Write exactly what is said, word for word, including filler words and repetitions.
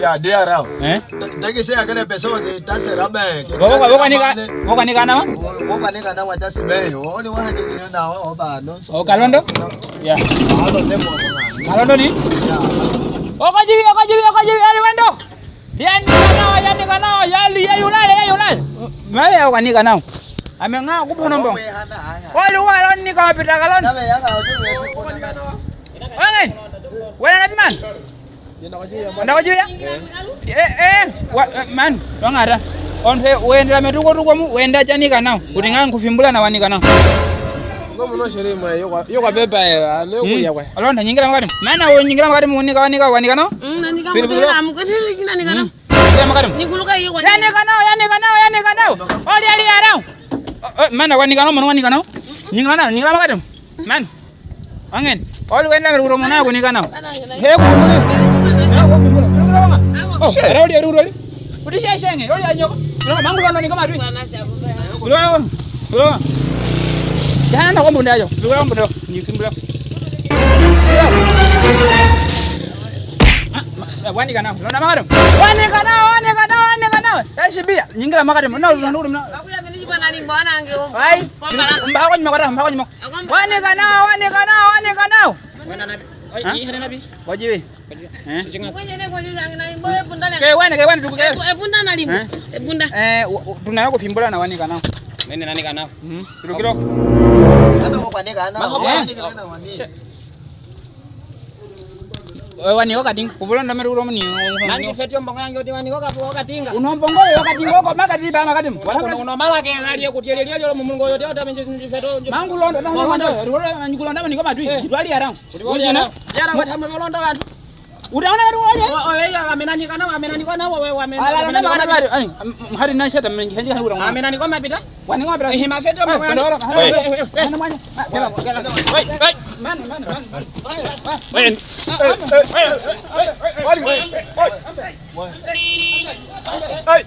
Ya, dia rau. Eh? Taki se akene peso ke tase rabe. Woko, woko nika, woko nika nawa? Woko nika nawa tasi be. Woni wa ni na wa oba no. O Kalondo? Ya. Kalondo ni? Ya. Woko jiwi, woko jiwi, woko jiwi, ali wendo. Yanika nawa, yanika nawa, yali, yayulale, yayulale. Mawe woko nika nawa. Ame nga kubono mbo. Oli walo nika wapita Kalondo. Wangen. Wena na biman. Nda ko jiwi ya? Eh, eh, wa, eh, man, wang'ata. On fe, wenda metuko tuko mu, wenda janika nawa. Kuti nga kufimbula na wanika nawa. Ngo muno shere mwa, yo kwa, yo kwa beba ya, ne ku ya kwa. Olonda nyingila makati. Mana wo nyingila makati mu nika wanika, wanika nawa? Mm, nanika mutera, mukotele china nika nawa. Nyingila makati. Nikuluka yo kwa. Yanika nawa, yanika nawa, yanika nawa. Oli, oli, arau. Oh, oh, mana wanika nawa, mana wanika nawa? Nyingila nawa, nyingila makati. Man. Wangen. Oli wenda metuko tuko mu na kunika nawa. He ku. Oh, era oli, era oli. Kuti sheshenge, oli anyoko. Mangu londo nika matwi. Ulo, ulo. Jana na kombunda yo. Ulo kombunda. Ni kimbula. Ah, wanika nawa. Londa makati. Wanika nawa, wanika nawa, wanika nawa. Eshibia. Nyingila makati. Na, na, na, na. Ai. Mbako nyima kota, mbako nyima. Wanika nawa, wanika nawa, wanika nawa. Wena nabi. Oi, ha? Ihe nabi. Wajibi. Eh? Mwenye ne kwa juu yangu na limbo, e bunda na. Ke wena, ke wena tuku ke. E bu-, e bunda na limbo. Eh? E bunda. Eh, u-, u-, tuna yo kufimbula na wanika nawa. Nene nanika nawa. Mhm. Kilo, kilo. Hata kwa nika nawa. Eh? Wanika nawa ni. Oe wanika katinga. Kubola ndamere ulo muni. Nanti feti ombongo yange oti wanika ka-, katinga. Uno mbongo yo katinga ko makati ba makati. Uno, uno mala ke nali kutiele lio mu mulungu yo teo tamenje feto. Mangu londo na londo. Ulo na nyukulo ndamani ko matwi. Eh. Twali arau. Kuti wali arau. Yara wati hama londo wantu. Utaona watu wale. O, o, eya, wamenanika nawa, wamenanika nawa, we, wamenanika nawa. Ala, ala, ala, ala, ala, ani, m-, hari na shata mengi, hari, hari, ura. Wamenanika mapita. Wani ngapira? Eh, mafete mo. Oi. Oi, oi. Man, man, man, man. Oi. Oi. Oi. Oi. Oi. Oi. Oi.